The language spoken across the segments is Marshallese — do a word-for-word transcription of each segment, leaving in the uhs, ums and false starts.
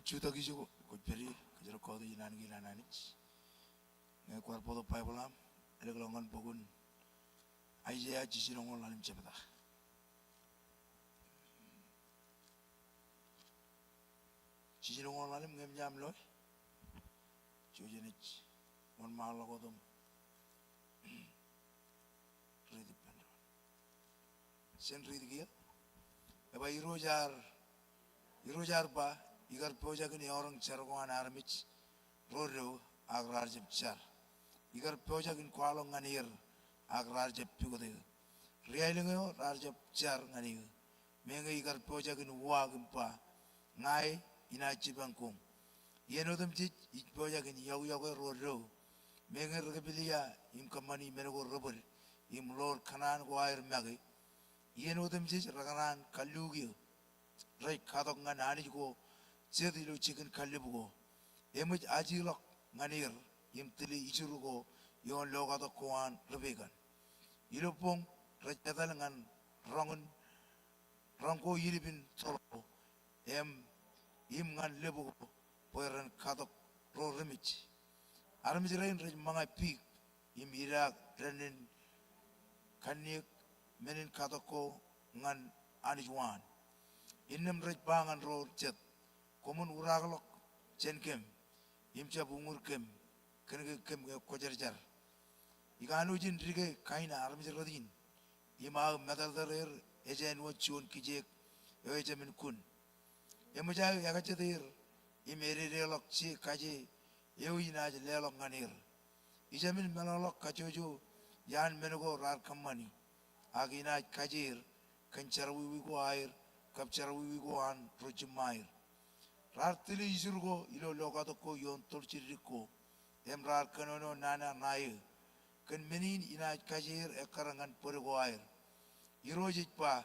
Jutak ijoko, kwōj pād ie, kōjro kọọte jān an kiil an Anij. Ñe kwaar bōktok Baibōḷ aṃ, ālōkḷọk ñan bok in Aiseia jijinoñoul ḷalem jebta. Jijinoñoul ḷalem, ñe eṃōj aṃ loe, ijo jenaaj wōnṃaanḷọk wōt im riit ippān doon. Jen riit kiiō. Ej ba, Irooj ear, Irooj ear ba, ikar pojak in eoroñ jar ko an armej ro do ak raar jab jar. Ikar pojak in kwaḷọk ñan er ak raar jab pukot eō. Ri aelōñ eo raar jab jar ñan eō. Meñe ikar pojak in uwaak im ba, Ña e, inaaj jipañ koṃ. Iien otemjej ij pojak in iọkiọkwe ro do. Meñe rekepilja im kōṃṃani men ko rebōd im ḷoor kōṇaan ko aer make, iien otemjej rekōṇaan kalluuk eō. Rej katok ñan anij ko jet ilo jikin kallib ko. Eṃōj ajilọk ñan er im tile ijur ko ioon lokatok ko an Rebekan. Ilo boñ rej etal ñan roñ in, roñ ko ilip in toḷ ko, im, im ñan lōb ko, bwe ren katok ro remej. Armej rein rej ṃōñā pik im idaak dān in kanniōk men in katok ko ñan anij waan. Innām rej ba ñan ro jet, Koṃwin udaakḷọk jān kōm im jab uñūr kōm, kōnke kōm ekwōjarjar. Ikanooj in dike kain armej rot in, im aō metartar er ej āinwōt juon kijeek eo ejāmin kun. Eṃōj aō ekajjet er im ededeḷọk je kaje eo inaaj leḷọk ñan er. Ijāmin meḷọkḷọk kajjojo iaan men ko raar kōṃṃani, ak inaaj kaje er kōn jerọwiwi ko aer kab jerọwiwi ko an ro jiṃṃaer. Raar tile ijur ko ilo lokatok ko ioon toḷ jiddik ko, im raar kōnono nana ṇae eō. Kōn men in inaaj kaje er ekkar ñan bōd ko aer. Irooj ej ba,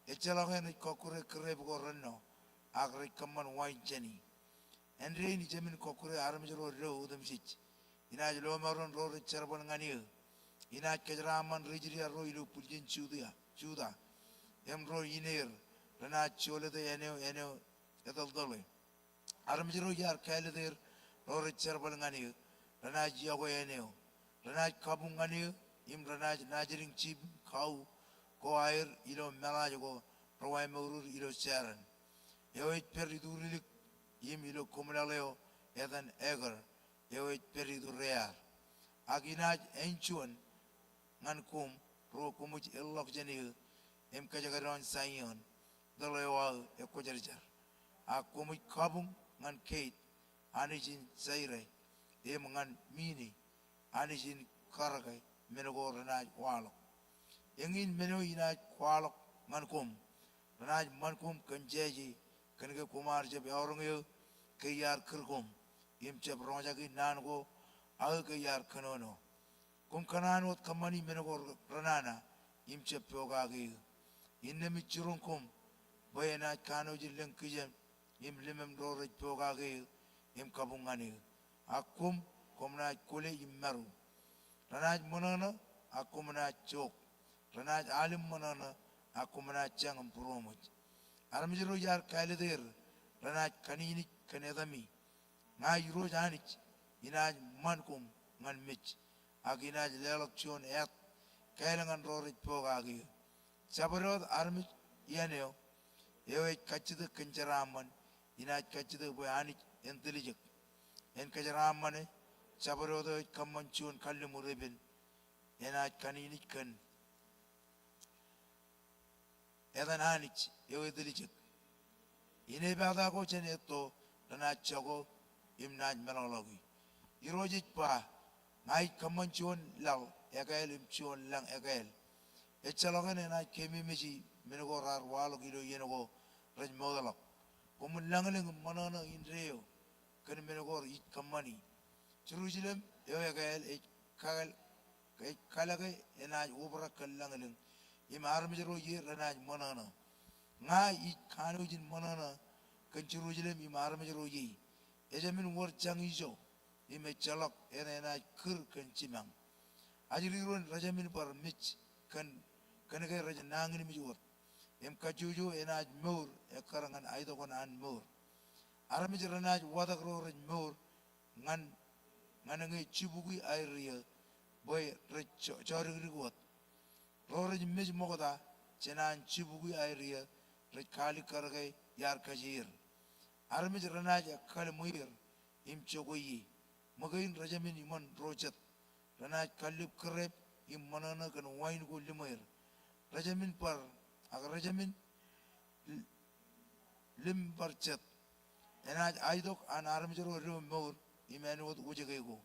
ejjeḷọk eṇ ej kọkkure kūrep ko rennọ, ak rej kōṃṃan wain jāni. Āindein ijāmin kọkkure armej ro do otemjej, inaaj lọmaroñ ro rej jerbal ñan eō. Inaaj kōjeraaṃṃan ri-Israel ro ilo buljin Juda, Juda, im ro ineer renaaj joḷete āne eo, āne eo etōltōle. Armej ro iar kāālōt er ro rej jerbal ñan eō, renaaj iọkwe āne eo. Renaaj kabuñ ñan eō, im renaaj naajdik jip im kau ko aer ilo meḷaaj ko rewāmourur ilo Saron, eo ej pād iturilik, im ilo koṃlaḷ eo etan Akor, eo ej pād iturear. Ak inaaj āinjuon ñan koṃ ro koṃij ilọk jān eō, im kōjekdọọn Saion, toḷ eo aō ekwōjarjar. Ak koṃij kabuñ ñan Ket, anij in saire, im ñan Mine, anij in karōke men ko renaaj waḷọk. Eñin men eo inaaj kwaḷọk ñan koṃ, renaaj ṃan koṃ kōn jāje, kōnke koṃ ar jab eoroñ eō ke iar kūr koṃ, im jab roñjake naan ko aō ke iar kōnono. Koṃ kōṇaan wōt kōṃṃani men ko renana, im jab pokake eō. Innām ij jiroñ koṃ bwe enaaj kanooj in lōñ kijem im limem ro rej pokake eō im kabuñ ñan eō. Ak koṃ, koṃ naaj kwōle im maroñ. Renaaj ṃōṇōṇō, ak koṃ naaj jook. Renaaj al im ṃōṇōṇō, ak koṃ naaj jañ im būroṃōj. Armej ro iar kāālōt er renaaj kanijnij kōn etami. Ña Irooj Anij inaaj ṃan koṃ ñan mej, ak inaaj leḷọk juon āt kāāl ñan ro rej pokake eō. Jabdewōt armej iien eo, eo ej kajjitōk kōn jeraaṃṃan, inaaj kajjitōk bwe Anij en tiljek. En kōjeraaṃṃane, jabdewōt eo ej kōṃṃan juon kalliṃur epen, enaaj kanijnij kōn etan Anij eo etiljek. Inepata ko jān etto renaaj jako im naaj meḷọkḷọki. Irooj ej ba, ña ij kōṃṃan juon laḷ ekāāl im juon lañ ekāāl. Ejjeḷọk eṇ enaaj keememej men ko raar waḷọk ilo iien ko rej mootḷọk. Koṃwin lañlōñ im ṃōṇōṇō indeeo kōn men ko ij kōṃṃani. Jerusalem eo ekāāl ej kakāāl ej kalōke enaaj obrak kōn lañlōñ, im armej ro ie renaaj ṃōṇōṇō. Ña ij kanooj in ṃōṇōṇō kōn Jerusalem im armej ro ie. Ejāmin wōr jañ ijo, im ejjeḷọk eṇ enaaj kūr kōn jipañ. Ajri ro rejāmin bar mej kōn, kōnke rej nañinmej wōt. Im kajjojo enaaj mour ekkar ñan aetokon an mour. Armej renaaj watōk ro rej mour ñan, ñan ñe jibukwi aer iiō bwe rej jo-, jodikdik wōt. Ro rej mej ṃokta jān an jibukwi aer iiō rej kaalikkar ke iar kajeer. Armej renaaj ekkālṃweer im jokwe ie. Ṃōkein rejāmin iṃōn ro jet. Renaaj kallib kūrep im ṃōṇōṇō kōn wain ko liṃweer. Rejāmin bar, ak rejāmin l-, limbar jet. Enaaj aitok an armej ro eddo mour im āinwōt wōjke ko.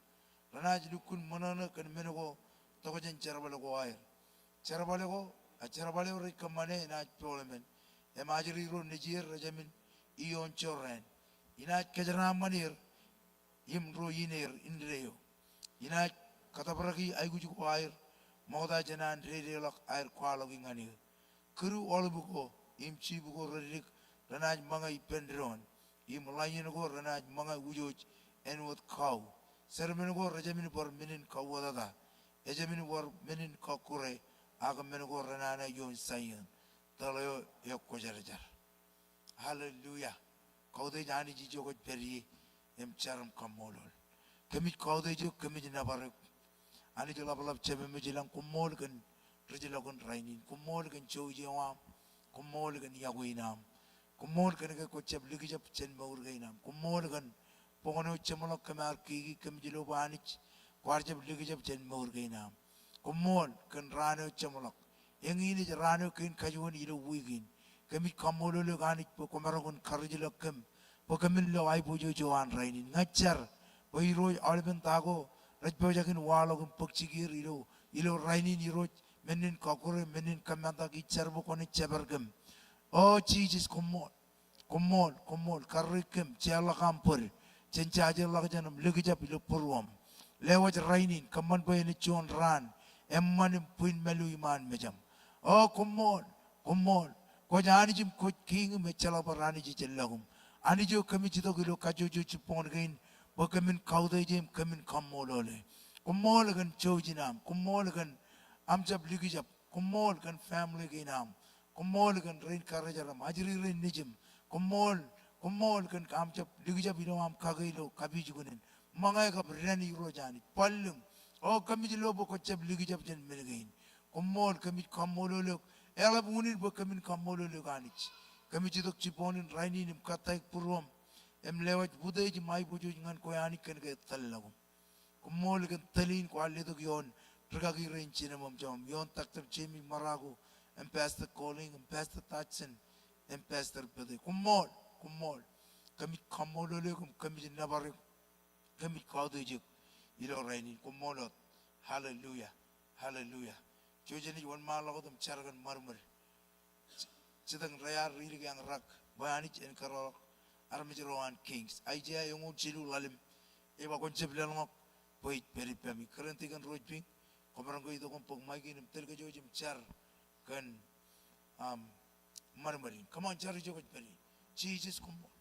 Renaaj lukkuun ṃōṇōṇō kōn men ko tokjān jerbal ko aer. Jerbal ko, a jerbal eo rej kōṃṃane enaaj poḷemān. Im ajri ro nejier rejāmin ioon jorrāān. Inaaj kōjeraaṃṃan er im ro in er indeeo. Inaaj kōtōpraki aikuj ko aer ṃokta jān an dedeḷọk aer kwaḷọki ñan eō. Kidu aolep ko im jeep ko reddik renaaj ṃōñā ippān doon. Im ḷain ko renaaj ṃōñā ijo āinwōt kau. Serpen ko rejāmin bar menin kauwōtata. Ejāmin bar menin kọkkure, ak men ko renana ioon Saion. Tōl eo ekwōjarjar. Hallelujah. Kautiej Anij ijo kwōj pād ie im jar im kaṃṃoolol. Kōmij kautiej eok, kōmij nōbar eok. Anij ḷapḷap, Jemem ilañ, koṃṃool kōn rijḷọkin rainin. Koṃṃool kōn jouj eo aṃ. Koṃṃool kōn iọkwe in aṃ. Koṃṃool kōn ke kwōjab likjab jān mour kein aṃ. Koṃṃool kōn boñōn eo jeṃḷọk kōm ar kiki, kōmij lo bwe Anij kwaar jab likjab jān mour kein aṃ. Koṃṃool kōn raan eo jeṃḷọk. Eñin ej raan eo kein kajuon ilo wiik in. Kōmij kaṃṃoolol eok Anij bwe kwōmaroñ in karijḷọk kōm bwe kōmin lo aiboojoj eo an rainin. Ña ij jar bwe Irooj aolepen ta ko rej pojak in waḷọk im bōk jikier ilo, ilo rainin Irooj, menin kọkkure, menin kōmmantak, ij jar bwe kwōnaaj jepar kōm. O Jisōs, koṃṃool. Koṃṃool, koṃṃool, karreoik kōm, jeorḷọk aṃ bōd jān jajeḷọkjeṇ im likjab ilo būruōṃ. Lewōj rainin, kōṃṃan bwe en juon raan eṃṃan im bwin mālu iṃaan mejaṃ. O koṃṃool, koṃṃool, kwōj Anij im kwōj Kiiñ im ejjeḷọk bar anij ijellọkuṃ. Anij eo kōmij itok ilo kajjojo jibboñōn kein bwe kōmin kautiej e im kōmin kaṃṃoolol e. Koṃṃool kōn jouj in aṃ, koṃṃool kōn aṃ jab likjab, koṃṃool kōn family kein aṃ. Koṃṃool kōn rein karijer im ajri rein nejiṃ. Koṃṃool, koṃṃool kōn aṃ jab likjab ilo aṃ kake ilo kapijuknen. Ṃōñā kab dān Irooj Anij. Bōllōñ. O kōmij lo bwe kwōjab likjab jān men kein. Koṃṃool, kōmij kaṃṃoolol eok. Eḷap unin bwe kōmin kaṃṃoolol eok Anij. Kōmij itok jibboñōn in rainin im kōttāik būruōṃ. Im lewōj utiej im aiboojoj ñan kwe Anij kōn ke tōl ḷọkuṃ. Koṃṃool kōn tōl in kwaar letok ioon rikaki rein jinōm im jemem, ioon Doctor Jamie Maraku, im Pastor Colin, im Pastor Dodson, im Pastor Pete. Koṃṃool, koṃṃool. Kōmij kaṃṃoolol eok im kōmij nōbar eok. Kōmij kautiej eok ilo rainin. Koṃṃool wōt. Hallelujah. Hallelujah. Jouj im wōnṃaanḷọk wōt im jar kōn ṃadṃōd. Jitōñ rej ar rilik eañ rak bwe Anij en kōrọọlḷọk armej ro an Kings. Aiseia eñoul jilu ḷalem. Ej ba kwōn jab lōḷñọk bwe ij pād ippaṃ. Ikōrōn tikōn Rojpiñ, kwōmaroñ ke itok im bōk ṃaik in im tōl kōj wōj im jar kōn, um, ṃadṃōd in. Come on, jar ijo kwōj pād ie. Jisōs, koṃṃool.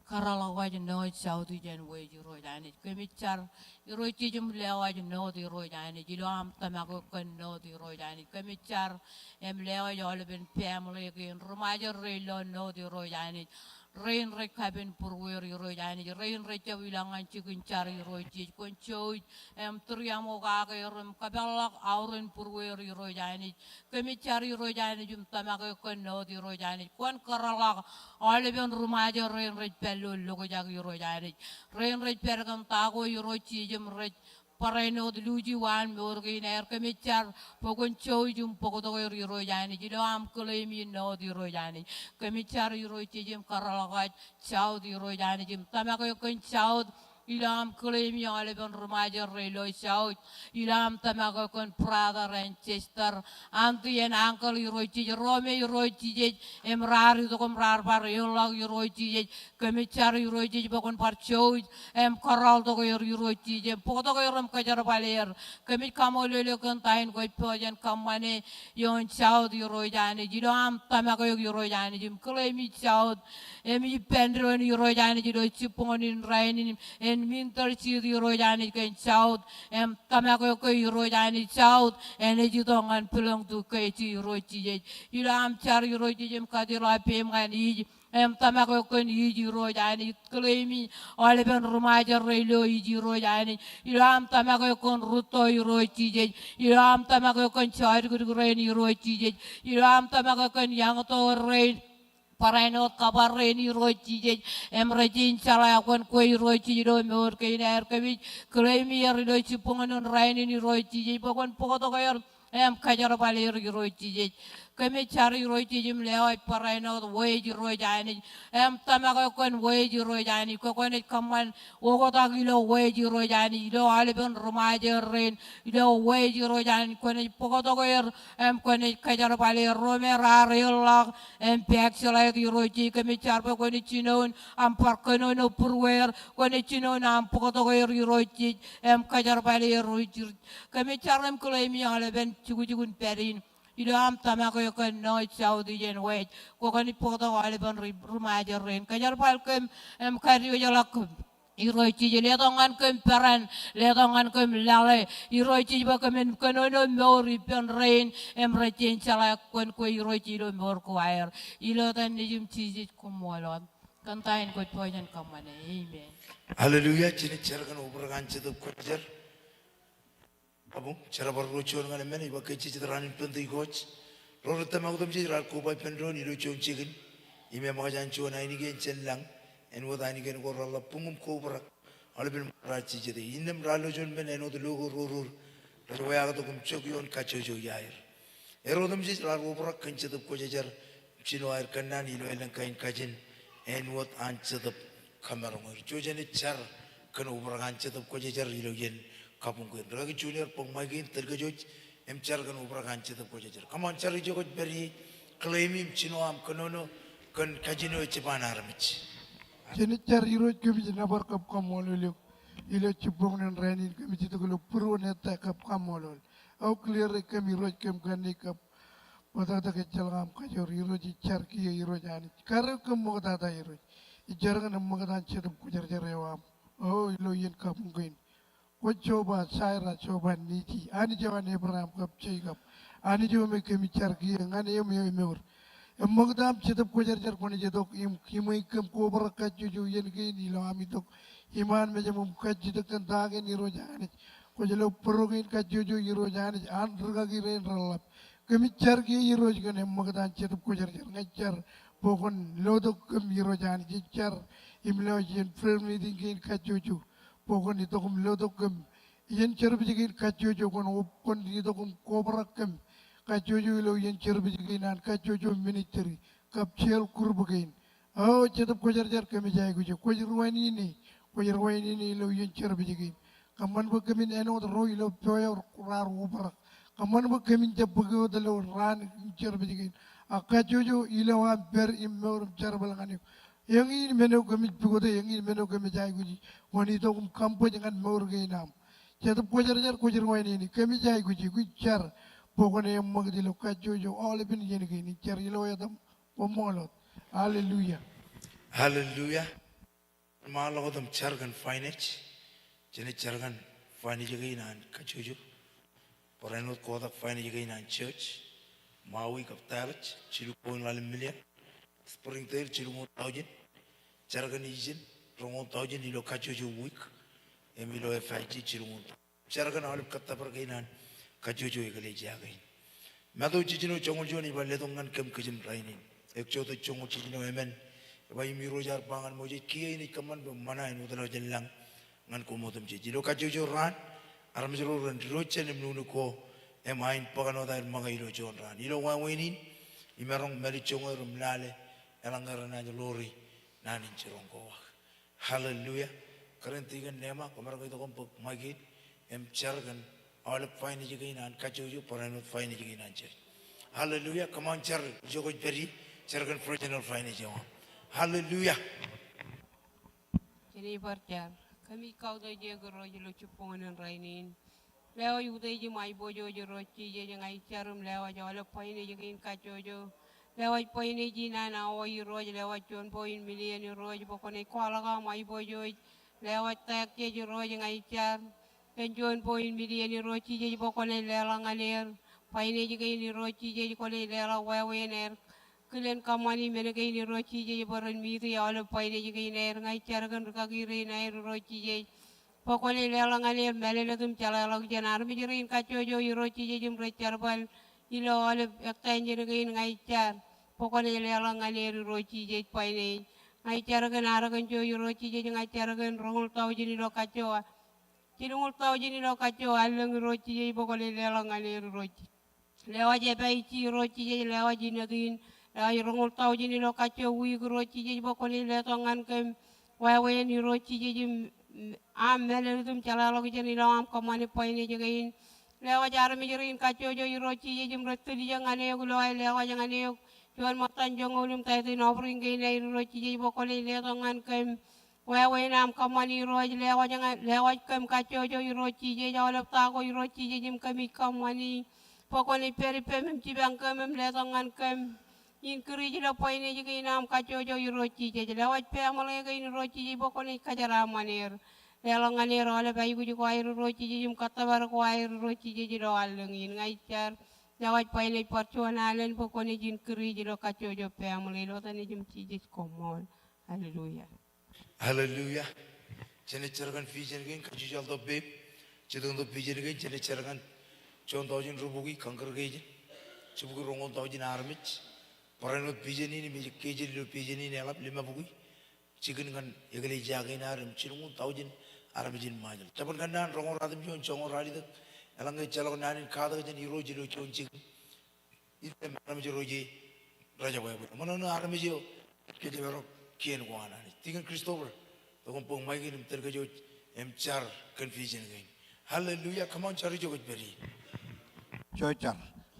Kōrọọl wōj North, South, East, and West, Irooj Anij. Kōmij jar, Irooj Jisōs, im lewōj North, Irooj Anij. Ilo aṃ tōmak eok kōn North, Irooj Anij. Kōmij jar im lewōj aolepen family kein, ri-Ṃajeḷ rein lo North, Irooj Anij. Rein rej kapen būrueir, Irooj Anij. Rein rej jab ilọk ñan jikin jar, Irooj Jisōs. Kwōn jouj im tūriaṃokake er im kōpeḷḷọk aoren būrueir, Irooj Anij. Kōmij jar, Irooj Anij, im tōmak eok kōn North, Irooj Anij. Kwōn kōrọọlḷọk aolepen ri-Ṃajeḷ rein rej pād ilo lokjak, Irooj Anij. Rein rej pād kōn ta ko, Irooj Jisōs, im rej barāinwōt luuji waan mour kein aer. Kōmij jar bwe kwōn jouj im bōktok er, Irooj Anij, ilo aṃ claim e North, Irooj Anij. Kōmij jar, Irooj Jisōs, im kōrọọlḷọk wōj South, Irooj Anij, im tōmak eok kōn South. Ilo aṃ claim e aolepen ri-Ṃajeḷ rein lo South. Ilo aṃ tōmak eok kōn brother and sister, auntie and uncle, Irooj Jisōs, ro me, Irooj Jisōs, im raar itok im raar bar eorḷọk, Irooj Jisōs. Kōmij jar, Irooj Jisōs, bwe kwōn bar jouj im kōrọọltok er, Irooj Jisōs, im bōktok er im kōjerbal er. Kōmij kaṃṃoolol eok kōn ta in kwōj pojak in kōṃṃane ioon South, Irooj Anij. Ilo aṃ tōmak eok, Irooj Anij, im claim e South im ippān doon, Irooj Anij, ilo jibboñōn in rainin, im Minter Siti Irooj Anij kōn South, im tōmak eo ke Irooj Anij South, enaaj itok ñan Plōñtu Keti Irooj Jisōs. Ilo aṃ jar Irooj Jisōs im kajjeḷā peiṃ ñan East, im tōmak eo kōn East Irooj Anij, claim-i aolepen ri Ṃajeḷ rein ilo East Irooj Anij. Ilo aṃ tōmak eo kōn rūtto Irooj Jisōs. Ilo aṃ tōmak eo kōn jodikdik rein Irooj Jisōs. Ilo aṃ tōmak eo kōn young adult rein. Barāinwōt kōbar rein Irooj Jisōs, im rej jañin jeḷā kōn kwe Irooj Jisōs ilo mour kein aer. Kōmij claim er ilo jibboñōn in rainin Irooj Jisōs bwe kwōn bōktok er im kōjerbal er Irooj Jisōs. Kōmij jar Irooj Jisōs im lewōj barāinwōt West Irooj Anij, im tōmak eo kōn West Irooj Anij, kwe kwōnaaj kōṃṃan oktak ilo West Irooj Anij, ilo aolepen ri Ṃajeḷ rein, ilo West Irooj Anij, kwōnaaj bōktok er, im kwōnaaj kōjerbal er. Ro me raar eḷḷọk im backslide Irooj Jisōs, kōmij jar bwe kwōnaaj jinoin aṃ bar kōnono būrueir, kwōnaaj jinoin aṃ bōktok er Irooj Jisōs, im kōjerbal er Irooj Jisōs. Kōmij jar im claim-i aolepen jukjuk in pād in. Ilo aṃ tōmak eo kōn North, South, East, and West. Kwō kwōnaaj bōktok aolepen ri, ri Ṃajeḷ rein. Kōjerbal kōm, im kadiwōjḷọk kōm. Irooj Jisōs, letok ñan kōm peran, letok ñan kōm laḷe. Irooj Jisōs bwe kōmin kōnono mour ippān rein, im rej jañin jeḷā kōn kwe Irooj Jisōs ilo mour ko aer. Ilo etan Nejiṃ Jisōs, koṃṃool wōt. Kōn ta in kwōj pojak in kōṃṃane. Amen. Hallelujah, jen jar kōn obrak an Jetōb Kwōjarjar. Kabuñ, jar bar ruo juon ñan emān, ij ba ke jej jet raan in Pentekost. Ro rej tōmak otemjej raar koba ippān doon ilo juon jikin. Im eṃōkaj an juon ainikien jān lañ, āinwōt ainikien ko reḷap buñ im kobrak. Aolepen ṃōk raar jejjet e. Innām raar lo juon men āinwōt lo ko rorur. Rej weaaktok im jok ioon kajjojo iaer. Er otemjej raar obrak kōn Jetōb Kwōjarjar, jino aer kōnnaan ilo elōñ kain kajin, āinwōt an Jetōb kōmaroñ er. Ijo jenaaj jar kōn obrak an Jetōb Kwōjarjar ilo iien kabuñ kein. Rikaki Junior, bōk ṃaik in, tōl kōj wōj, im jar kōn obrak an Jetōb Kwōjarjar. Come on, jar ijo kwōj pād ie, claim im jino aṃ kōnono kōn kajin eo ej jab an armej. Jenaaj jar. Irooj, kōmij nōbar kab kaṃṃoolol eok ilo jibboñōn in rainin, kōmij itok ilo būruon ettā kab kaṃṃoolol. Aō, clear e kōm Irooj, kōm kanniōk kab bōtōktōk ejjeḷọk aṃ kajoor Irooj. Ij jar kiiō Irooj Anij, kar eok kōm ṃoktata Irooj. Ij jar kōn eṃṃakūt an Jetōb Kwōjarjar eo aṃ. O, ilo iien kabuñ kein, kwōj Jeova Jaira, Jeova Nisi, Anij eo an Ebream kab Jekob, Anij eo me kōmij jar kiiō ñan eō im eomour. Eṃṃakūt aṃ Jetōb Kwōjarjar, kwōnaaj itok im kiiṃwe kōm kobrak kajjojo iien kein ilo am itok iṃaan mejaṃ im kajjitōk kōn ta kein Irooj Anij. Kwōj lo bōro kein kajjojo Irooj Anij, an rikaki rein reḷḷap. Kōmij jar kiiō Irooj kōn eṃṃakūt an Jetōb Kwōjarjar. Ña ij jar bwe kwōn lotok kōm Irooj Anij. Ij jar im lewōj iien prayer meeting kein kajjojo bwe kwōn itok im lotok kōm iien service kein kajjojo, kwōn, kwōn itok im kobrak kōm kajjojo ilo iien service kein an kajjojo ministry kab jail group kein. O Jetōb Kwōjarjar, kōmij aikuj eok. Kwōj ruwainene, kwōj ruwainene ilo iien service kein. Kōṃṃan bwe kōmin āinwōt ro ilo pojak raar obrak. Kōṃṃan bwe kōmin jab bōk wōt ilo raan in service kein. Ak kajjojo ilo am pād im mour im jerbal ñan eok. Eñin men eo kōmij pukot e, eñin men eo kōmij aikuji. Kwōn itok im kaṃbōj ñan mour kein am. Jetōb Kwōjarjar, kwōj ruwainene, kōmij aikuji, kwōj jar bwe kwōn eṃṃakūt ilo kajjojo aolepen iien kein. Ij jar ilo etaṃ, koṃṃool wōt. Hallelujah. Hallelujah. Ṃaanḷọk wōt im jar kōn finance. Jenaaj jar kōn finance kein an kajjojo. Barāinwōt kotak finance kein an church. Maui kab Dallas, jilu point ḷalem million. Springdale, jilñuul thousand. Jar kōn ijin, roñoul thousand ilo kajjojo wiik. Im ilo F I G, jilñuul. Jar kōn aolep kōttōpar kein an kajjojo eklejia kein. Matu jiljino joñoul juon ej ba letok ñan kōm kijem rainin. Exodus joñoul jiljino emān ej ba im Irooj ear ba ñan Moses, kiiō inaaj kōṃṃan bwe ṃōṇa en wōtlọk jān lañ ñan koṃ otemjej. Ilo kajjojo raan, armej ro ren diwōj jān im nuknuk ko im ain bōkan wōt aer ṃōñā ilo juon raan. Ilo wāween in, imaroñ mālejjoñe er im lale eḷaññe renaaj ḷoori naan in jiroñ ko ak. Hallelujah. Karen tikōn Nema, koṃ maroñ itok im bōk ṃaik in im jar kōn aolep finance kein an kajjojo, barāinwōt finance kein an church. Hallelujah. Kōṃṃan jar, ijo kwōj pād ie, jar kōn personal finance eo aṃ. Hallelujah. Jennifer jar. Kōmij kautiej eok Irooj ilo jibboñōn in rainin. Lewōj utiej im aiboojoj Irooj Jisōs, ña ij jar im lewōj aolep finance kein kajjojo. Lewōj finance in an awa Irooj, lewōj juon point million Irooj, bwe kwōnaaj kwaḷọk aṃ aiboojoj Lewōj taktō ej Irooj ña ij jar. Kōn juon point million Irooj Jisōs bwe kwōnaaj leḷọk ñan er. Finance kein Irooj Jisōs kwōnaaj leḷọk wāween aer. Kilen kōṃṃani men kein Irooj Jisōs bwe ren meet e aolep finance kein aer. Ña ij jar kōn rūkaki rein aer Irooj Jisōs. Bwe kwōnaaj leḷọk ñan er mālōtlōt im jeḷāḷọkjeṇ armej rein kajjojo Irooj Jisōs im rej jerbal ilo aolep extension kein ña ij jar. Bwe kwōnaaj leḷọk ñan er Irooj Jisōs finance. Ña ij jar kōn Arkansas Irooj Jisōs, ña ij jar kōn roñoul taujin ilo kajjojo. Jilñoul taujin ilo kajjojo allōñ Irooj Jisōs bwe kwōnaaj leḷọk ñan er Irooj. Lewōj F I C Irooj Jisōs, lewōj Inōt in, lewōj roñoul taujin ilo kajjojo wiik Irooj Jisōs bwe kwōnaaj letok ñan kōm wāween Irooj Jisōs im, im, aṃ mālōtlōt im jeḷāḷọkjeṇ ilo aṃ kōṃṃane finance kein. Lewōj armej rein kajjojo Irooj Jisōs im rej tiljek ñan eok ilo aer lewōj ñan eok juon ṃōttan joñoul im tithe im offering kein aer Irooj Jisōs bwe kwōnaaj letok ñan kōm wāween aṃ kōṃṃani Irooj, lewōj ñan, lewōj kōm kajjojo Irooj Jisōs, aolep ta ko Irooj Jisōs im kōmij kōṃṃani. Bwe kwōnaaj pād ippem im jipañ kōm im letok ñan kōm increase ilo finance kein aṃ kajjojo Irooj Jisōs. Lewōj family kein Irooj Jisōs bwe kwōnaaj kōjeraaṃṃan er. Leḷọk ñan er aolep aikuj ko aer Irooj Jisōs im kōttōpar ko aer Irooj Jisōs ilo allōñ in. Ña ij jar. Lewōj finance bar juon alen bwe kwōnaaj increase ilo kajjojo family. Ilo etan Nejūṃ Jisōs, koṃṃool. Hallelujah. Hallelujah. Jenaaj jar kōn vision kein, kajjojo ḷọk peiṃ. Jitōñtok vision kein, jenaaj jar kōn juon taujin rubukwi congregation. Jibukwi roñoul taujin armej. Barāinwōt wōt vision in im ej kejel ilo vision in eḷap limabukwi jikin ñan eklejia kein ad im jilñoul taujin armej in Ṃajeḷ. Jabōn Kōnnaan roñoul ratimjuon, joñoul ralitōk. Eḷaññe ejjeḷọk naan in katak jān Irooj ilo juon jikin, innām armej ro rej jab bwebwenato. Ṃōṇōṇō armej eo, kōjparok kien ko an Anij. Deacon Christopher, tok im bōk maik in im tōl kōj wōj im jar kōn vision kein. Hallelujah. Come on, jar ijo kwōj pād ie. Jar.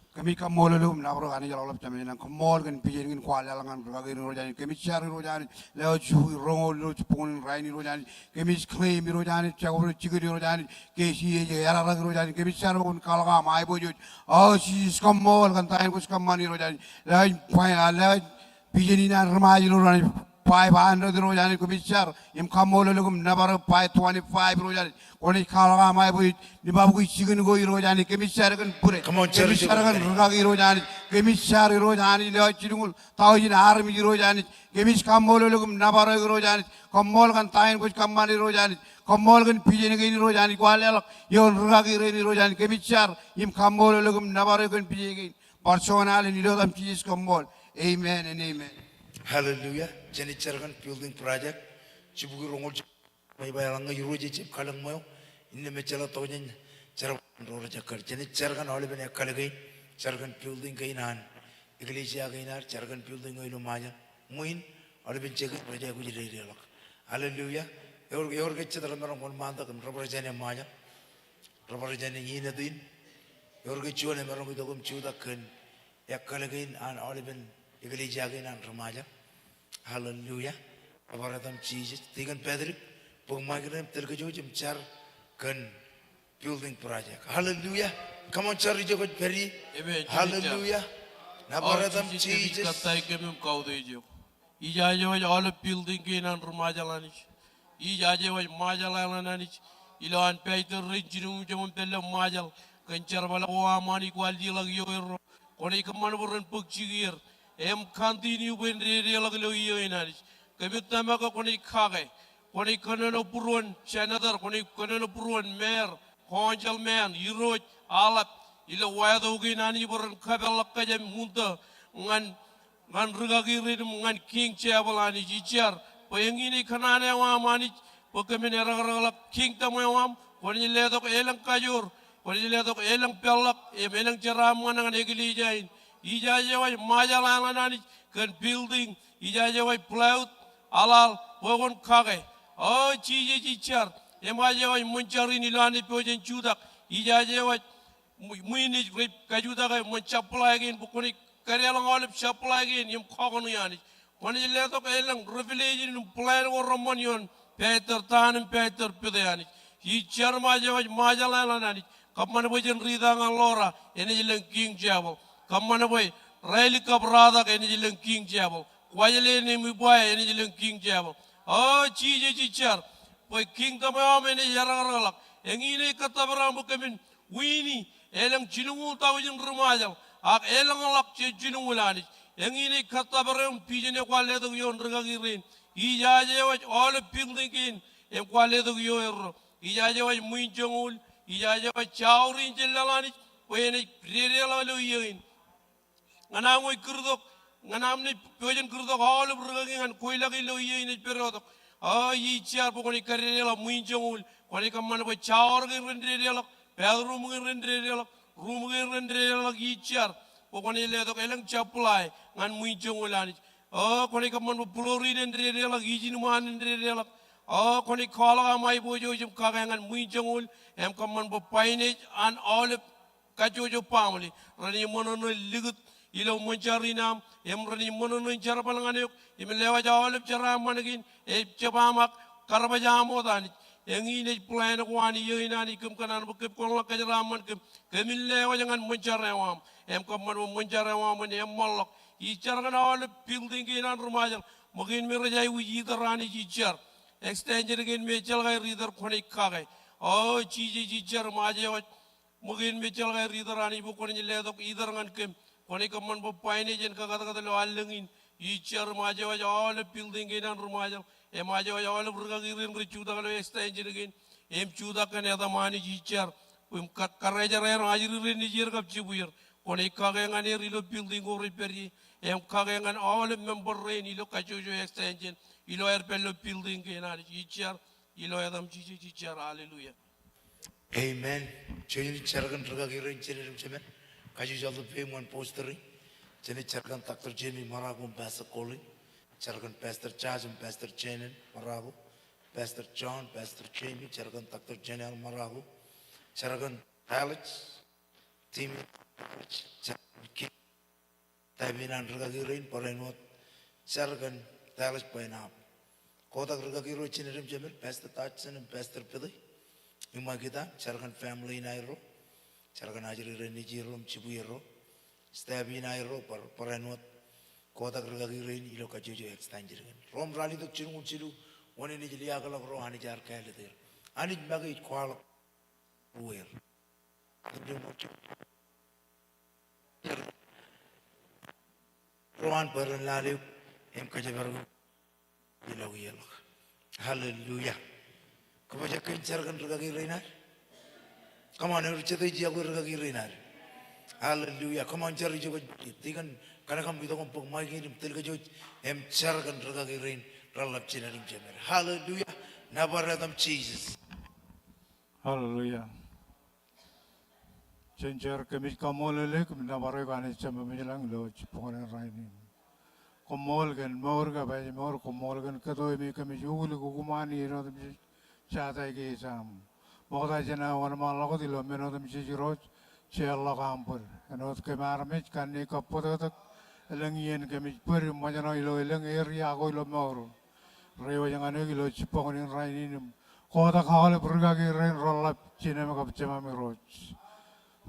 Kōmij kaṃṃoolol eok im nōbar eok Anij Ḷọk Ḷap Jemem in, koṃṃool kōn vision kein kwaar leḷọk ñan rūkaki rein Irooj Anij. Kōmij jar Irooj Anij, lewōj jibukwi roñoul ilo jibboñōn in rainin Irooj Anij. Kōmij claim Irooj Anij, jekwe jikin Irooj Anij, ke ej ej errā Irooj Anij. Kōmij jar bwe kwōn kwaḷọk aṃ aiboojoj. O Jisōs, koṃṃool kōn ta eo kwōj kōṃṃan Irooj Anij. Lewōj, lewōj vision in an ri-Ṃajeḷ Irooj Anij, five hundred Irooj Anij, kōmij jar im kaṃṃoolol eok im nōbar eok, five twenty-five Irooj Anij. Kwōnaaj kwaḷọk aṃ aiboojoj limabukwi jikin ko Irooj Anij. Kōmij jar kōn būreej. Come on, jar ijo kwōj pād ie. Kōmij jar kōn rūkaki Irooj Anij. Kōmij jar Irooj Anij, lewōj jilñoul taujin armej Irooj Anij. Kōmij kaṃṃoolol eok im nōbar eok Irooj Anij. Koṃṃool kōn ta eo kwōj kōṃṃan Irooj Anij. Koṃṃool kōn vision kein Irooj Anij kwaar leḷọk ioon rūkaki rein Irooj Anij. Kōmij jar im kaṃṃoolol eok im nōbar eok kōn vision kein. Bar juon alen, ilo etan Jisōs, koṃṃool. Amen and amen. Hallelujah. Jenaaj jar kōn building project. Jibukwi roñoul Ṃweo, eḷaññe Irooj ejab kalōk ṃweo, innām ejjeḷọk tok jān jerbal ro rej ekkar. Jenaaj jar kōn aolepen ekkar kein, jar kōn building kein an eklejia kein ad, jar kōn building eo ilo Ṃajeḷ. Ṃwiin, aolepen jekein rej aikuj dedeḷọk. Hallelujah. Ewōr, ewōr ke jet remaroñ wōnṃaantak im represent e Ṃajeḷ, represent e Inōt in? Ewōr ke juon emaroñ itok im jutak kōn ekkar kein an aolepen eklejia kein an ri-Ṃajeḷ? Hallelujah. Bar etan Jisōs. Deacon Patrick, bōk maik eo im tōl kōj wōj im jar kōn building project. Hallelujah. Come on, jar ijo kwōj pād ie. Amen. Hallelujah. Nōbar etan Jisōs. Kōmij kōttāik kōm im kautiej eok. Ijaje wōj aolep building kein an ri-Ṃajeḷ Anij. Ijaje wōj Ṃajeḷ Island Anij. Ilo an pastor rein jilñuul jemān pālle Ṃajeḷ kōn jerbal ko aṃ Anij kwaar leḷọk ioerro. Kwōnaaj kōṃṃan bwe ren bōk jikier im continue bwe en dedeḷọk ilo iiō in Anij. Kōmij tōmak ke kwōnaaj kake, kwōnaaj kōnono būruon senator, kwōnaaj kōnono būruon mayor, councilman, Irooj, aḷap ilo wāto kein Anij bwe ren kapeḷḷọk kōj im uñtō ñan ñan rūkaki rein im ñan King Chapel Anij. Ij jar bwe eñin ej kōṇaan eo aṃ Anij bwe kōmin eddekdekḷọk kingdom eo aṃ. Kwōnaaj letok elōñ kajoor, kwōnaaj letok elōñ peḷḷọk im elōñ jeraaṃṃan ñan eklejia in. Ijaje wōj Ṃajeḷ Island Anij kōn building. Ijaje wōj plywood, aḷaḷ, bwe kwōn kake. O Jisōs, ij jar im ijaje wōj ṃōn jar in ilo an epojak in jutak. Ijaje wōj Ṃwi-, ṃwiin ej rej kajutake ṃōn supply kein bwe kwōnaaj kōdeḷọñ aolep supply kein im kakōṇe Anij. Kwōnaaj letok elōñ revelation im plan ko reṃṃan ioon pastor Tan im pastor Pete Anij. Ij jar im ijaje wōj Ṃajeḷ Island Anij. Kōṃṃan bwe jen riiti ñan Laura, enaaj lōñ King Chapel. Kōṃṃan bwe raelek kab ratak enaaj lōñ King Chapel. Kuwajleen im Ebeye enaaj lōñ King Chapel. O Jisōs, ij jar bwe kingdom eo aṃ enaaj erōkḷọk. Eñin ej kōttōpar aṃ bwe kōmin wini elōñ jilñuul taujin ri Ṃajeḷ ak elōñḷọk jān jilñuul Anij. Eñin ej kōttōpar eo im vision eo kwaar letok ioon rikaki rein. Ijaje eo ej aolep building kein im kwaar letok ioon erro. Ijaje eo ej ṃwiin joñoul, ijaje eo ej jour in jān laḷ Anij bwe enaaj dedeḷọk ilo iiō in. Ñan aṃ wōj kūrtok, ñan aṃ naaj pojak in kūrtok aolep rikaki ñan kweilọk in ilo iiō in ej pedotok. O, ij jar bwe kwōnaaj kadedeḷọk ṃwiin joñoul, kwōnaaj kōṃṃan bwe shower kein ren dedeḷọk, bathroom kein ren dedeḷọk, room kein ren dedeḷọk, ij jar bwe kwōnaaj letok elōñ supply ñan ṃwiin joñoul Anij. O, kwōnaaj kōṃṃan bwe floor in en dedeḷọk, ijin ṃaan en dedeḷọk. O, kwōnaaj kwaḷọk aṃ aiboojoj im kake ñan ṃwiin joñoul, im kōṃṃan bwe finance an aolep kajjojo family renaaj ṃōṇōṇō likūt ilo ṃōn jar in aṃ, im renaaj ṃōṇōṇō jerbal ñan eok, im lewōj aolep jeraaṃṃan kein, ejjab aṃ ak karbaj aṃ wōt Anij. Eñin ej plan ko an iiō in Anij, kōm kōṇaan bwe kōm kōṇaan kōjeraaṃṃan kōm, kōmin lewōj ñan ṃōn jar eo aṃ, im kōṃṃan bwe ṃōn jar eo aṃ en eṃṃanḷọk. Ij jar ñan aolep building kein an ri Ṃajeḷ, ṃōk in me rej aikuj itōr Anij ij jar. Extension kein me ejjeḷọk aer itōr kwōnaaj kake. O Jisōs ij jar Ṃajeḷ eo ej ṃōk in me ejjeḷọk aer itōr Anij bwe kwōnaaj letok itōr ñan kōm. Kwōnaaj kōṃṃan bwe finance en kakōtkōt ilo allōñ in. Ij jar Ṃajeḷ eo ej aolep building kein an ri Ṃajeḷ. Im Ṃajeḷ eo ej aolep rikaki rein rej jutak ilo extension kein. Im jutak kōn etaṃ Anij ij jar. Im ka-, karijer er ajri rein nejier kab jibwier. Kwōnaaj kake ñan er ilo building ko rej pād ie. Im kake ñan aolep member rein ilo kajjojo extension. Ilo aer pād ilo building kein Anij ij jar. Ilo etaṃ Jisōs ij jar, hallelujah. Amen. Jen jar kōn rikaki rein, jen eṃṃan. Kajju jar ḷọk peiṃ ñan pastor in. Jen jar kōn Doctor Jamie Maraku im Pastor Colin. Jar kōn Pastor Charles im Pastor Janet Maraku. Pastor John, Pastor Jamie, jar kōn Doctor Janelle Maraku. Jar kōn Alex, Timmy, jar kōn Kim. Staff in an rikaki rein, barāinwōt jar kōn Dallas bwe en aṃ. Kotak rikaki ro, jined im jemed, Pastor Dodson im Pastor Billy. Iṃakūt aṃ, jar kōn family in aerro. Jar kōn ajri rein nejierro im jibwierro. Staff in aerro, bar-, barāinwōt kotak rikaki rein ilo kajjojo extension kein. Rom ralitōk jilñuul jilu, wōn in ej liaakḷọk ro Anij ear kāālōt er. Anij make ej kwaḷọk ruōer. Ro an bwe ren lale eok im kōjparok eok ilo iiō ḷọk. Hallelujah. Kōmij jar kōn rikaki rein ad. Come on, ewōr jete ej iọkwe rikaki rein ad? Hallelujah. Come on, jar ijo kwōj, tikōn, kōnke kōm itok im bōk maik in im tōl kōj wōj im jar kōn rikaki rein reḷḷap jined im jemed. Hallelujah. Nōbar etaṃ Jisōs. Hallelujah. Jen jar. Kōmij kaṃṃoolol eok im nōbar eok Anij Jemem ilañ ilo jibboñōn in rainin. Koṃṃool kōn mour kab ājmour, koṃṃool kōn kōto me kōmij ulik ukṃaan iien otemjej jatā ijin aṃ. Ṃokta jān aō wōnṃaanḷọk wōt ilo men otemjej Irooj, jeorḷọk aṃ bōd. Āinwōt kōm armej kanniōk kab bōtōktōk, elōñ iien kōmij bōd im ṃōjṇọ ilo elōñ area ko ilo mour. Reiwōj ñan eok ilo jibboñōn in rainin im kotak aolep rikaki rein reḷḷap jinōm kab jemām Irooj.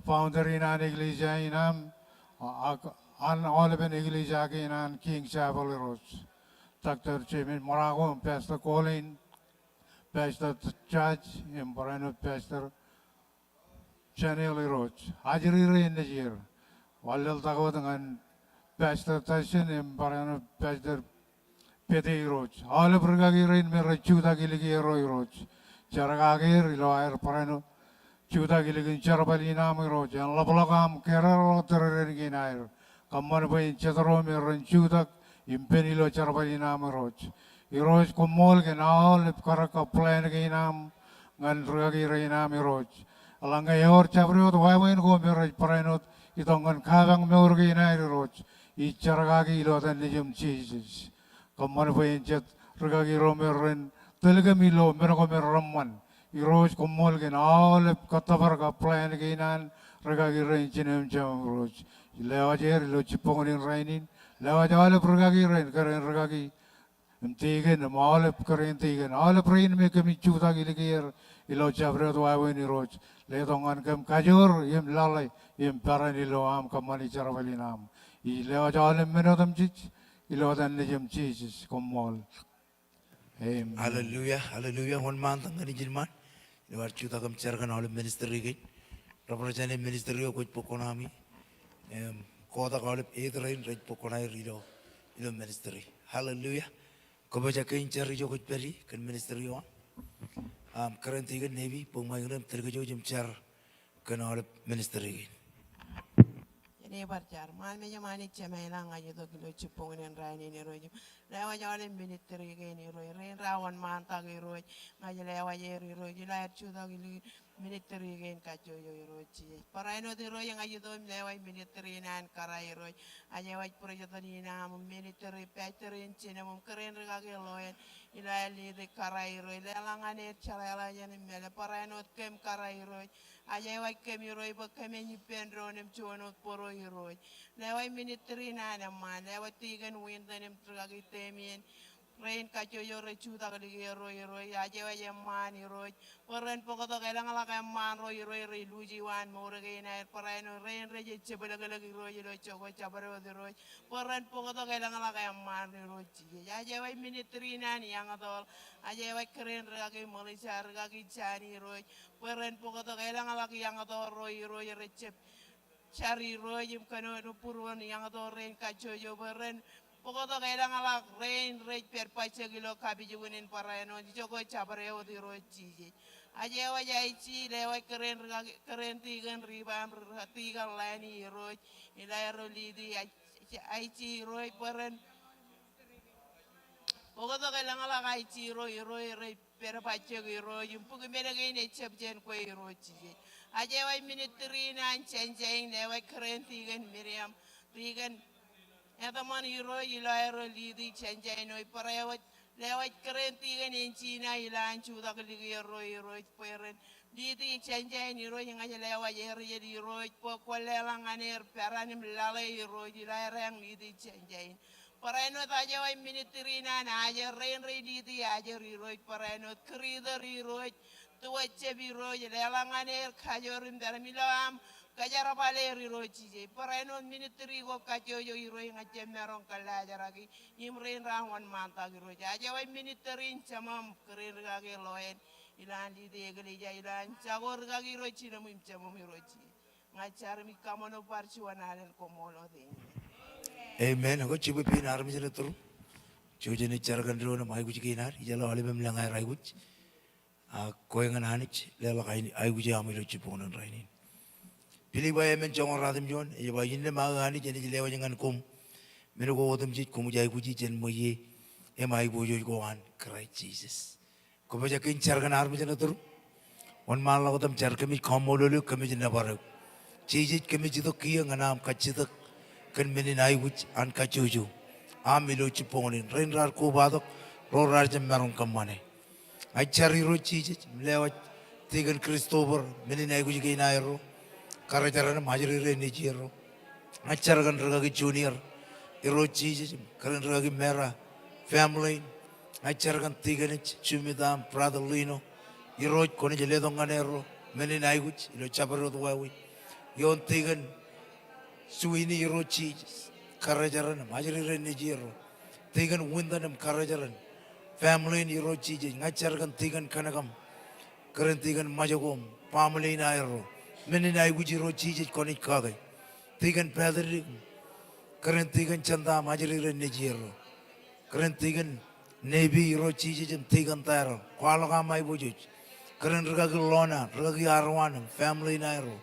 Founder in an eklejia in aṃ, ak an aolepen eklejia kein an King Chapel Irooj. Doctor Jimmy Maraku, Pastor Colin, Pastor Judge, im barāinwōt Pastor Janelle Irooj. Ajri rein nejier. Wanlaḷtak wōt ñan Pastor Tyson im barāinwōt Pastor Pete Irooj. Aolep rikaki rein me rej jutak ilikier ro Irooj. Jerkaki er ilo aer barāinwōt jutak ilikin jerbal in aṃ Irooj. En ḷapḷọk aṃ kōrā ḷọk tōreren kein aer. Kōṃṃan bwe en jet ro me ren jutak im pen ilo jerbal in aṃ Irooj. Irooj koṃṃool kōn aolep karōk kab plan kein aṃ ñan rikaki rein aṃ Irooj. Eḷaññe ewōr jabdewōt wāween ko me rej barāinwōt itok ñan kapañ mour kein aer Irooj, ij jerkaki ilo etan Nejiṃ Jisōs. Kōṃṃan bwe en jet rikaki ro me ren tōl kōm ilo men ko me reṃṃan. Irooj koṃṃool kōn aolep kōttōpar kab plan kein an rikaki rein jined im jemām Irooj. Lewōj er ilo jibboñōn in rainin, lewōj aolep rikaki rein, kōrā in rikaki im tikōn, im aolep kōrā in tikōn, aolep rein me kōmij jutak ilikier ilo jabdewōt wāween Irooj. Letok ñan kōm kajoor im lale im peran ilo aṃ kōṃṃani jerbal in aṃ. Ij lewōj aolep men otemjej ilo etan Nejiṃ Jisōs, koṃṃool. Amen. Hallelujah, hallelujah. Wōnṃaantak ñan ijin ṃaan. Ilo ad jutak im jar kōn aolep ministry kein. Representative ministry eo kwōj bōk kuṇaami. Im kotak aolep aid rein rej bōk kuṇaer ilo, ilo ministry. Hallelujah. Kwōpojak ke in jar ijo kwōj pād ie kōn ministry eo aṃ. Im, kōrā in tikōn Nebi, bōk ṃaik ṇe im tōl kōj im jar kōn aolep ministry kein. Jen bar jar. Ṃaan mejaṃ Anij Jemem ilañ, ña ij itok ilo jibboñōn in rainin Irooj im lewōj aolep ministry kein Irooj. Rein ra wōnṃaantak Irooj. Ña ij lewōj er Irooj ilo aer jutak ilo ministry kein kajjojo Irooj Jisōs. Barāinwōt Irooj ña ij itok im lewōj ministry in an kōrā Irooj. Ajewōj būrejetan in aṃ im ministry pastor in jinōm im kōrā in rikaki ḷoeṇ ilo aer lead e kōrā Irooj. Leḷọk ñan er jeḷāḷọkjeṇ im mālōtlōt. Barāinwōt kōm kōrā Irooj. Ajewōj kōm Irooj bwe kōmin ippān doon im juon wōt bōro Irooj. Lewōj ministry in an eṃṃaan, lewōj tikōn Winton im rikaki Damien. Rein kajjojo rej jutak likierro Irooj. Ajewōj eṃṃaan Irooj. Bwe ren bōktok elōñḷọk eṃṃaan ro Irooj rej luuji waan mour kein aer barāinwōt rein rej jepḷōklōk Irooj ilo jokwe jabdewōt Irooj. Bwe ren bōktok elōñḷọk eṃṃaan Irooj Jisōs. Ajewōj ministry in an Yangtol. Ajewōj kōrā in rikaki Melissa, rikaki Jani Irooj. Bwe ren bōktok elōñḷọk Yangtol ro Irooj rej jab jar Irooj im kōnono būruon Yangtol rein kajjojo bwe ren bōktok elōñḷọk rein rej pād bajjek ilo kapijuknen barāinwōt jokwe jabdewōt Irooj Jisōs. Ajewōj Aiji, lewōj kōrā in rikaki, kōrā in tikōn Riba im rikaki tikōn Lani Irooj. Ilo aerro lead e Aiji Irooj bwe ren bōktok elōñḷọk Aiji ro Irooj rej pād bajjek Irooj im bukwi men kein ejab jān kwe Irooj Jisōs. Ajewōj ministry in an Janjain, lewōj kōrā in tikōn Miriam, tikōn Edmund Irooj ilo aerro lead e Janjain eo, barāinwōt lewōj kōrā in tikōn Enjina ilo an jutak likierro Irooj bwe ren lead e Janjain Irooj. Ña ij lewōj er jet Irooj bwe kwōn leḷọk ñan er peran im laḷe Irooj ilo aer lead e Janjain. Barāinwōt ajewōj ministry in an Ajer, rein rej lead e Ajer Irooj, barāinwōt kūrtōr Irooj, tuwōjjab Irooj, leḷọk ñan er kajoor im pād im ilo aṃ kōjerbal er Irooj Jisōs. Barāinwōt ministry ko kajjojo Irooj, ña ij jab maroñ kōllaajraki im rein ra wōnṃaantak Irooj. Ajewōj ministry in Jemem, kōrā in rikaki ḷoeṇ ilo an lead e eklejia, ilo an jako rikaki ro jinem im Jemem Irooj Jisōs. Ña ij jar im ij kaṃṃoolol bar juon alen koṃṃool wōt. Amen. Ekwe jibwe pein armej ṇe turuṃ. Jouj jen jar kōn doon im aikuj kein ad, ijeḷā aolep im lōñ aer aikuj. Ak kwe ñan Anij leḷọk aikuj eo aṃ ilo jibboñōn rainin. Pilippai emān joñoul ruatimjuon, ej ba, innām aō Anij enaaj lewōj ñan koṃ men ko otemjej koṃij aikuji jān ṃweiie im aiboojoj ko an Kraist Jisōs. Kwōpojak ke in jar kōn armej ṇe turuṃ. Wōnṃaanḷọk wōt im jar. Kōmij kaṃṃoolol eok, kōmij nōbar eok. Jisōs, kōmij itok kiiō ñan aṃ kajjitōk kōn men in aikuj an kajjojo aṃ ilo jibboñōn in. Rein raar kobatok, ro raar jab maroñ kōṃṃane. Ña ij jar Irooj Jisōs im lewōj tikōn Christopher, men in aikuj kein aerro, karijeran im ajri ro nejierro. Ña ij jar kōn rikaki Junior, Irooj Jisōs, kōn rikaki Mera, family in. Ña ij jar kōn tikōn eo Jumita im brother Lino, Irooj kwōnaaj letok ñan erro men in aikuj ilo jabdewōt wāween. Ioon tikōn Suini, Irooj Jisōs, karijeran im ajri ro nejierro. Tikōn Winton im karijeran, family in Irooj Jisōs. Ña ij jar kōn tikōn Kanakam, kōn tikōn Ṃajekom, family in aerro. Men in aikuj Irooj Jisōs kwōnaaj kake. Tikōn Patrick, kōn tikōn Jenta im ajri ro nejierro. Kōn tikōn Nebi Irooj Jisōs im tikōn Taerōḷ. Kwaḷọk aṃ aiboojoj. Kōn rikaki Lona, rikaki Arwan im family in aerro.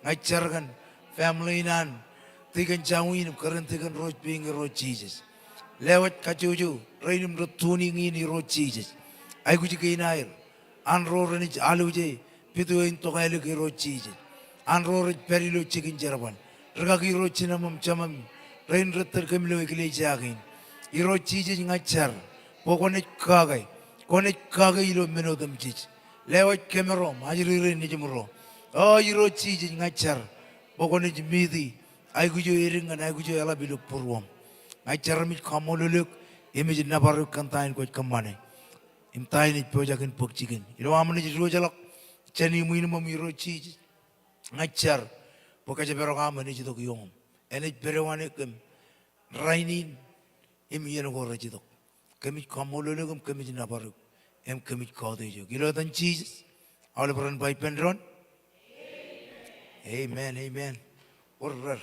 Ña ij jar kōn family in an tikōn Jawin im kōn tikōn Rosebing Irooj Jisōs. Lewōj kajjojo rein im rej tune in Irooj Jisōs. Aikuj kein aer an ro renaaj alwōje video in tokālik Irooj Jisōs. An ro rej pād ilo jikin jerbal. Rikaki ro jinem im jemem rein rej tōl kōm ilo eklejia kein. Irooj Jisōs ña ij jar bwe kwōnaaj kake, kwōnaaj kake ilo men otemjej. Lewōj kōmro im ajri ro nejimro. O Irooj Jisōs ña ij jar bwe kwōnaaj meet e aikuj eo edik ñan aikuj eo eḷap ilo būruōṃ. Ña ij jar im ij kaṃṃoolol eok im ij nōbar eok kōn ta in kwōj kōṃṃane. Im ta in ej pojak in bōk jikin. Ilo am naaj diwōjḷọk jān iṃwiinṃōm Irooj Jisōs, ña ij jar bwe kōjparok aṃ enaaj itok ioṃ. Enaaj pād wōṇāān kōm rainin im iien ko rej itok. Kōmij kaṃṃoolol eok im kōmij nōbar eok im kōmij kautiej eok. Ilo etan Jisōs, aolep ren ba ippān doon. Amen, amen. Wōr rar.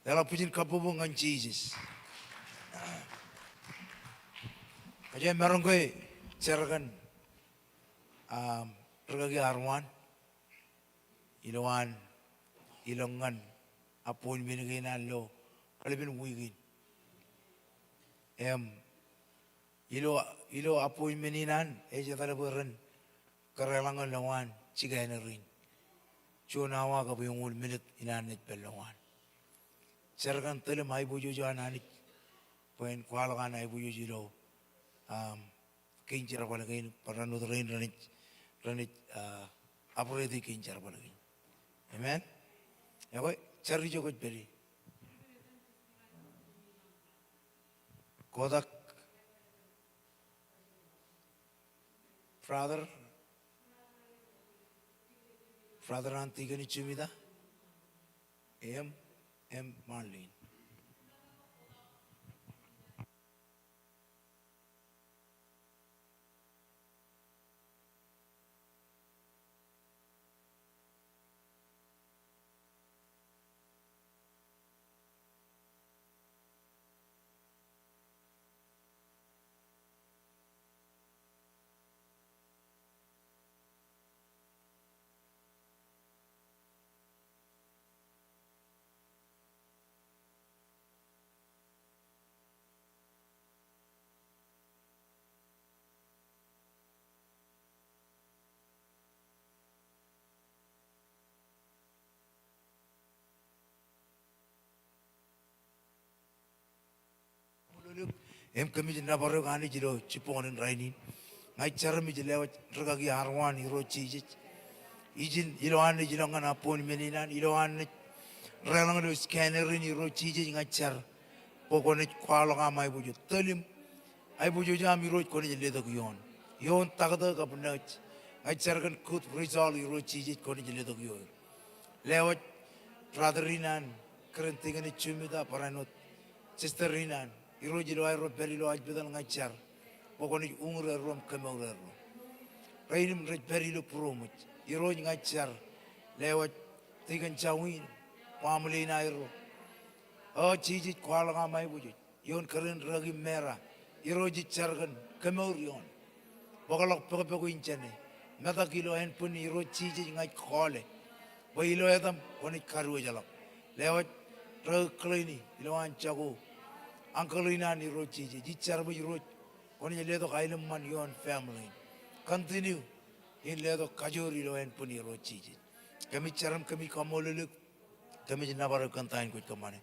Leḷọk bwijin kabbokbok ñan Jisōs. Kōjeañ maroñ ke jar kōn, um, rikaki Arwan. Ilowaan, ilowaan appointment kein an ilo eḷap in wiik in. Im ilo, ilo appointment in an ej etal bwe ren kōrreḷọk ñan lowaan jikāner in. Juon awa kab eñoul minit in an naaj pād lowaan. Jar kōn tōl im aiboojoj an Anij bwe en kwaḷọk an aiboojoj ilo, um, kein jerbal kein, barāinwōt rein renaaj, renaaj, ah, operate kein jerbal kein. Amen. Ekwe, jar ijo kwōj pād ie. Kotak, brother, brother an Tikōn Jumita, im, im Marlene. Im kōmij nōbar eok Anij ilo jibboñōn in rainin. Ña ij jar im ij lewōj rikaki Arwan Irooj Jisōs. Ijin ilowaan naaj ilọk ñan appointment in an, ilowaan naaj reḷọk ilo scanner in Irooj Jisōs ña ij jar bwe kwōnaaj kwaḷọk aṃ aiboojoj. Tōl im aiboojoj aṃ Irooj kwōnaaj letok ioon. Ioon taktō kab nurse. Ña ij jar kōn good result Irooj Jisōs kwōnaaj letok ioer. Lewōj brother in an, kōrā in Tikōn Jumita, barāinwōt sister in an. Irooj ilo aerro pād ilo hospital ña ij jar bwe kwōnaaj uñūr erro im kemour erro. Rein im rej pād ilo būroṃōj. Irooj ña ij jar. Lewōj Tikōn Jawin, baaṃle in aerro. O Jisōs kwaḷọk aṃ aiboojoj. Ioon kōrā in rikaki Mera. Irooj ij jar kōn kemour ioon. Bōkḷọk pokpok in jāne. Metak ilo ānbwin Irooj Jisōs ña ij kọọle bwe ilo etaṃ kwōnaaj kadiwōjḷọk. Lewōj rikaki Kleini ilowaan jako uncle in an Irooj Jisōs. Ij jar bwe Irooj kwōnaaj letok aenōṃṃan ioon family in. Continue in letok kajoor ilo ānbwin Irooj Jisōs. Kōmij jar im kōmij kaṃṃoolol eok. Kōmij nōbar eok kōn ta in kwōj kōṃṃane.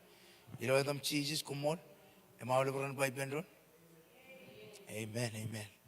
Ilo etaṃ Jisōs koṃṃool. Im aolep ren ba ippān doon. Amen, amen.